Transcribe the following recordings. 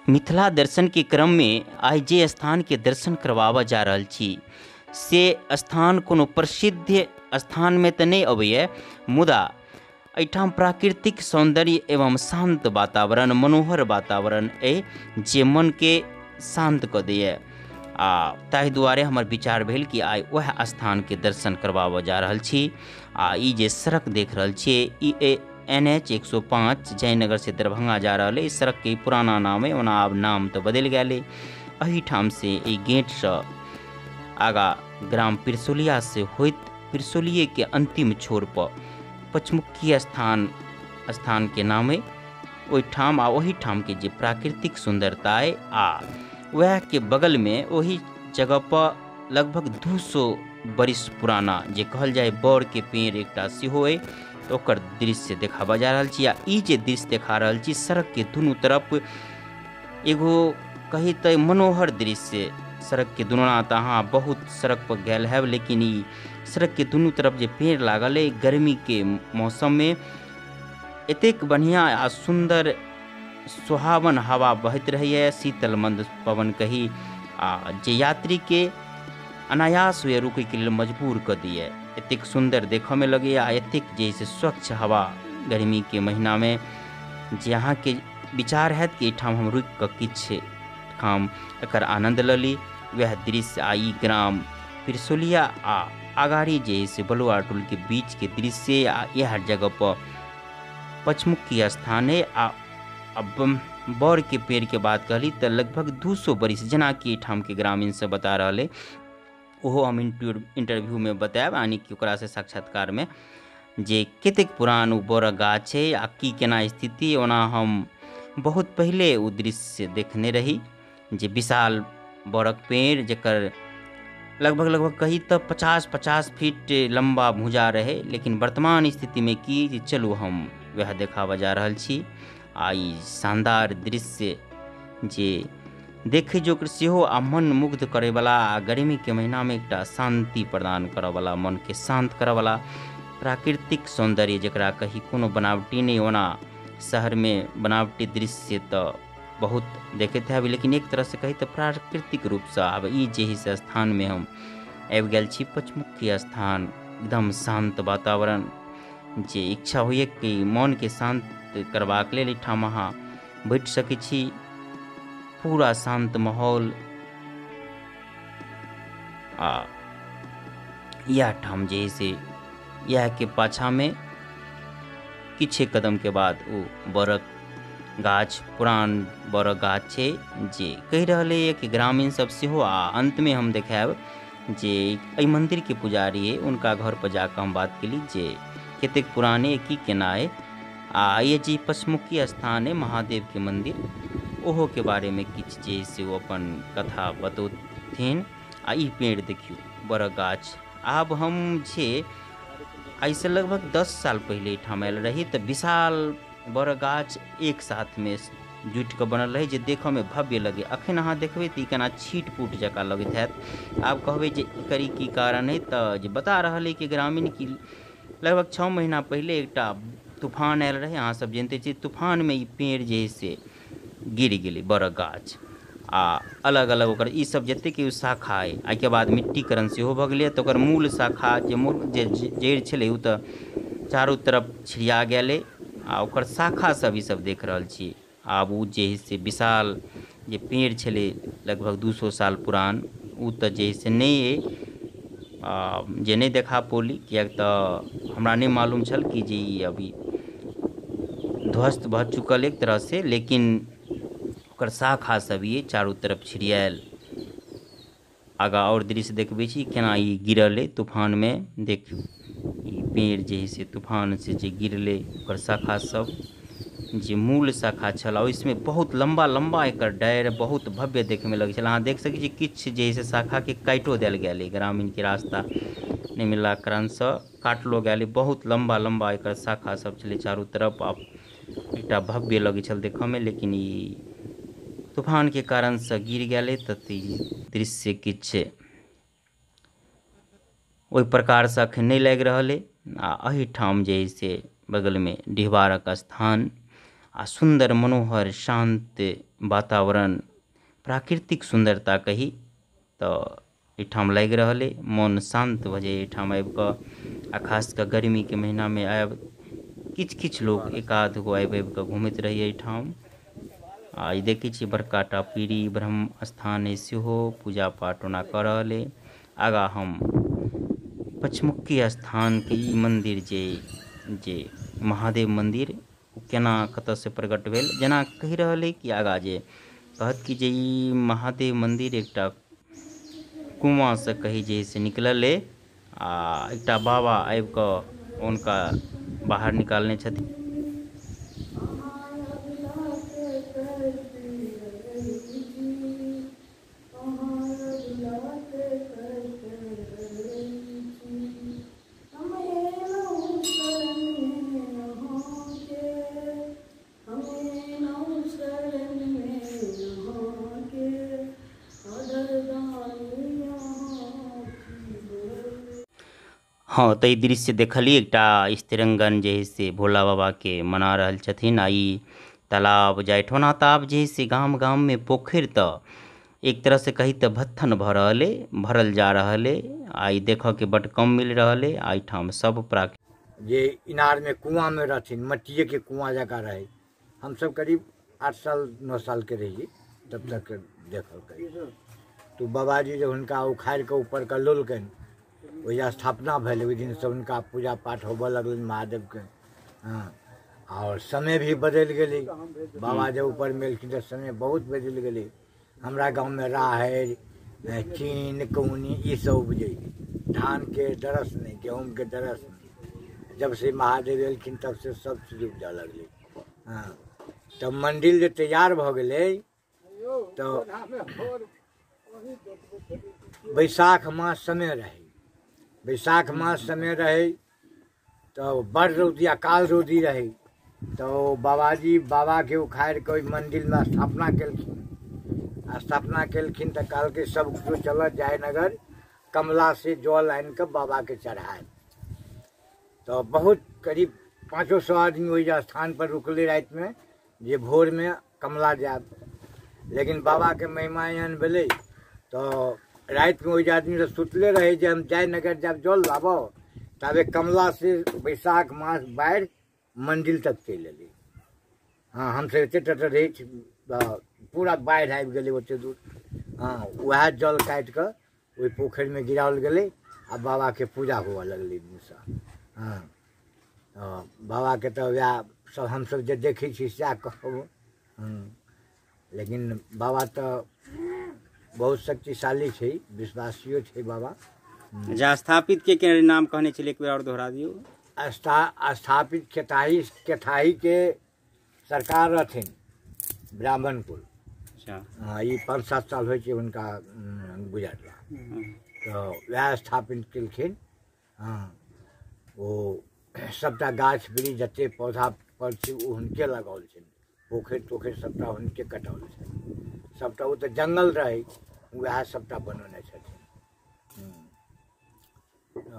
मिथिला दर्शन के क्रम में आइ जे स्थान के दर्शन करवाबऽ जा रहल छी से स्थान कोनो प्रसिद्ध स्थान में तऽ नहि अबैया, मुदा एहिठाम प्राकृतिक सौंदर्य एवं शांत वातावरण, मनोहर वातावरण अइ जे मन के शांत कऽ दैया। आ ताहि दुआरे हमर विचार भेल कि आइ वएह स्थान के दर्शन करवाबऽ जा रहल छी। आ ई जे सड़क देख रहल छियै ई NH 105 Jaynagar से दरभंगा जा रहल अइ। सड़क के पुराना नाम अइ, ओना आब नाम तऽ बदलि गेल अइ। एहिठाम से एहि गेटसँ आगाँ ग्राम पिरसोलिया से होइत पिरसोलिये के अंतिम छोर पर पचमुखी स्थान के नाम अइ ओहिठाम। आ ओहिठाम के जे प्राकृतिक सुंदरता अइ आ वएह के बगल में ओहि जगह पर लगभग 200 बरिस पुराना जे कहल जाय बड़ के पेड़ एकटा सेहो अइ, ओकर दृश्य देखाबऽ जा रहल छी। आ ई जे दृश्य देखा रहल छी सड़क के दुनू तरफ एगो कही तऽ मनोहर दृश्य। सड़क के दुनू तऽ अहाँ बहुत सड़क पर गेल हैब, लेकिन ई सड़क के दुनू तरफ जे पेड़ लागल अइ गर्मी के मौसम में एतेक बढ़िया आ सुंदर सुहावन हवा बहैत रहैया, शीतल मंद पवन कही, आ जे यात्री के अनायास होइए रुकैके लेल मजबूर कऽ दैया। एतेक सुंदर देखऽ में लगैया आ एतेक जे से स्वच्छ हवा गर्मी के महीना में जे अहाँके विचार हैत कि एहिठाम हम रुकि कऽ किछु ठाम एकर आनंद लऽ ली, वएह दृश्य। आ ई ग्राम पिरसोलिया आ अगाड़ी जे से बलुआ टोल के बीच के दृश्य आ इएह जगह पर पचमुखी स्थान है। आ अब बड़ के पेड़ के बात कहली तऽ लगभग 200 बरिस जेनाकि एहिठाम के ग्रामीण सब बता रहल अइ, ओहो हम इंटरव्यू में बतायब, यानी कि ओकरा से साक्षात्कार में जे कतेक पुरान ओ बड़क गाछ छै आ की केना स्थिति। ओना हम बहुत पहिले ओ दृश्य देखने रही जे विशाल बड़क पेड़ जकर लगभग कही तऽ 50-50 फीट लम्बा भुजा रहे, लेकिन वर्तमान स्थिति में की जे चलू हम वएह देखाबऽ जा रहल छी। आ ई शानदार दृश्य जे देखै जोगर सेहो आ मन मुग्ध करैवला आ गर्मी के महीना में एकटा शांति प्रदान करऽवला, मन के शांत करऽवला प्राकृतिक सौंदर्य जकरा कही कोनो बनावटी नहि। ओना शहर में बनावटी दृश्य तऽ बहुत देखैत हैब, लेकिन एक तरह से कही तऽ प्राकृतिक रूपसँ आब ई जे से स्थान में हम आबि गेल छी, पचमुखी स्थान, एकदम शांत वातावरण जे इच्छा होइए कि मन के शांत करबाक लेल एहिठाम अहाँ बैठ सकै छी। पूरा शांत माहौल आ इएह ठाम जे से इएह के पाछा में किछे कदम के बाद ओ बड़क गाछ, पुरान बड़क गाछ छै जे कहि रहल अइ कि ग्रामीण सब सेहो। आ अंत में हम देखायब जे एहि मंदिर के पुजारी अइ उनका घर पर जाकऽ हम बात केली जे कतेक पुराने की केना अइ। आ ये जे पचमुखी स्थान अइ महादेव के मंदिर, ओहो के बारे में किछु जे से ओ अपन कथा बतौथिन। आ ई पेड़ देखियौ बड़क गाछ। आब हम जे एहिसँ लगभग 10 साल पहिले एहिठाम आयल रही तऽ विशाल बड़क गाछ एक साथ में जुटि कऽ बनल रहै जे देखऽ में भव्य लगै। अखन अहाँ देखबै तऽ ई केना छीट फूट जकाँ लगैत हैत। आब कहबै जे एकर ई की कारण अइ, तऽ जे बता रहल अइ कि ग्रामीण कि लगभग 6 महीना पहिले एकटा तूफान आयल रहै। अहाँ सब जानिते छी तूफान में ई पेड़ जे है से गिर गेलै बड़क गाछ आ अलग अलग ओकर ई सब जतेक शाखा अइ। एहिके बाद मिट्टीकरण सेहो भऽ गेलै तऽ ओकर मूल शाखा जे मूल जे जड़ि छलै ओ तऽ चारू तरफ छिड़िया गेलै आ ओकर शाखा सब ई सब देख रहल छी। आब ओ जे है से विशाल जे पेड़ छलै लगभग 200 साल पुरान ओ तऽ जे है से नहि अइ, जे नहि देखा पौली किएक तऽ हमरा नहि मालूम छल कि जे ई अभी ध्वस्त भऽ चुकल एक तरह से, लेकिन ओकर शाखा सब ये चारू तरफ छिड़ियायल। आगाँ और दृश्य देखबै छी केना ई गिरल अइ तूफान में। देखियौ ई पेड़ जे है से तूफान से जे गिरलै ओकर शाखा सब जे मूल शाखा छल ओहिमे बहुत लम्बा लम्बा एकर डारि बहुत भव्य देखैमे लगै छल। अहाँ देख सकै छी किछु जे है से शाखा के काटिओ देल गेल अइ, ग्रामीण के रास्ता नहि मिललाक कारणसँ काटलो गेल अइ। बहुत लम्बा लम्बा एकर शाखा सब छलै चारू तरफ आ एकटा भव्य लगै छल देखऽमे, लेकिन ई तूफान के कारणसँ गिर गेल अइ। तऽ ई दृश्य किछु ओहि प्रकारसँ अखन नहि लागि रहल अइ। आ एहिठाम जे है से बगलमे डिहबारक स्थान आ सुन्दर मनोहर शांत वातावरण प्राकृतिक सुंदरता कही त एठाम लाग रहल ये मन शांत भ जाय एठाम आब के आ खास के गर्मी के महीना में आब किछ-किछ लोग एक आध गो आब-आब के घूमत रहे एठाम। आ ई देखे छी बड़का टा पीरी ब्रह्म स्थान ये सेहो पूजा पाठ ओना क रहल ये। आगा हम पचमुखी स्थान के ई मंदिर जे जे महादेव मंदिर उ केना कता से प्रकट भेल जना कही रहल ये कि आगा जे कहत कि जे ई महादेव मंदिर एकटा कुआं से कही जे से निकलल ये आ एकटा बाबा आब के उनका बाहर निकालने छथिन। हाँ त ई दृश्य देखलिए एकटा स्त्रीगण जे से भोला बाबा के मना रहल छथिन आ ई तालाब जाय ओना त आब जे से गाम-गाम में पोखर त एक तरह से कही त भत्थन भ रहल ये भरल जा रहल ये आ ई देख के बड कम मिल रहल ये आ एठाम सब प्राकृतिक जे इनार में कुआं में रहथिन मट्टिए के कुआं जका रहे। हम सब करीब 8 साल 9 साल के रहिए तब तक देखल करी। तो बाबा जी जब हुनका उखाड़ के ऊपर के लोलकनि ओहि स्थापना भेल ओहि दिन से हुनका पूजा पाठ होबऽ लगलनि महादेव के। हाँ, और समय भी बदलि गेलै। बाबा जब ऊपर में एलखिन तऽ समय बहुत बदलि गेलै। हमरा गाँव में राहरि चीन कौनी ई सब उपजै, धान के दरस नहीं, गेहूँ के दरस नहीं। जब से महादेव एलखिन तब से सब चीज उपजऽ लगलै। हाँ, तब मंदिर जे तैयार भऽ गेलै तऽ बैसाख मास समय रहै, बैसाख मास समय रहे तो बड़ रौदी अकाल रौदी रहे तो बाबाजी बाबा के उखाड़ के मंदिर में स्थापना केलखिन। स्थापना केलखिन तो कहलकै सब कुछ चल जयनगर कमला से जल आनि के बाबा के चढ़ाए। तो बहुत करीब 500 आदमी ओहि स्थान पर रुकले राति में जे भोर में कमला जायब। लेकिन बाबा के महिमा एहन भेलै तो राति में ओहि आदमी सब सुतले रहे जे हम जयनगर जायब जल लाबो, ताबे कमला से बैसाख मास बाढ़ि मंदिर तक चलि एलै। हाँ, हमसब एते टट रहै पूरा बाढ़ि आबि गेलै ओते दूर। हाँ, वएह जल काटि कऽ ओहि पोखरिमे गिराओल गेलै आ बाबाके पूजा हुअ लगलै दिनसँ। हाँ, बाबाके तऽ वएह सब हमसब जे देखै छी सएह कहब। लेकिन बाबा तऽ बहुत शक्तिशाली छै, विश्वासियो छै बाबा। जा स्थापित के नाम कहने छलियै एक बेर और दोहरा दियौ। स्थापित केथाही के सरकार रहथिन ब्राह्मणपुर। अच्छा। हाँ, ई 5-7 साल होइ छै हुनका गुजरला, तऽ वएह स्थापित केलखिन। हाँ, ओ सबटा गाछ वृक्ष जते पौधा पर छै ओ हुनके लगाओल छनि, पोखरि तोखरि सबटा हुनके कटाओल छनि, सबटा ओ तऽ जंगल रहै वएह सबटा बनौने छथिन।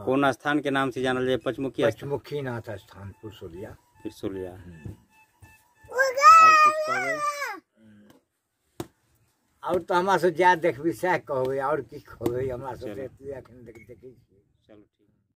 कोन स्थान के नाम से जानल जाय? पचमुखी पचमुखी नाथ स्थान पुरसोलिया। पुरसोलिया। और तऽ हमरा सब जाय देखबी सएह कहबै, और की कहबै, हमरा सब एतबे एखन देखै छी।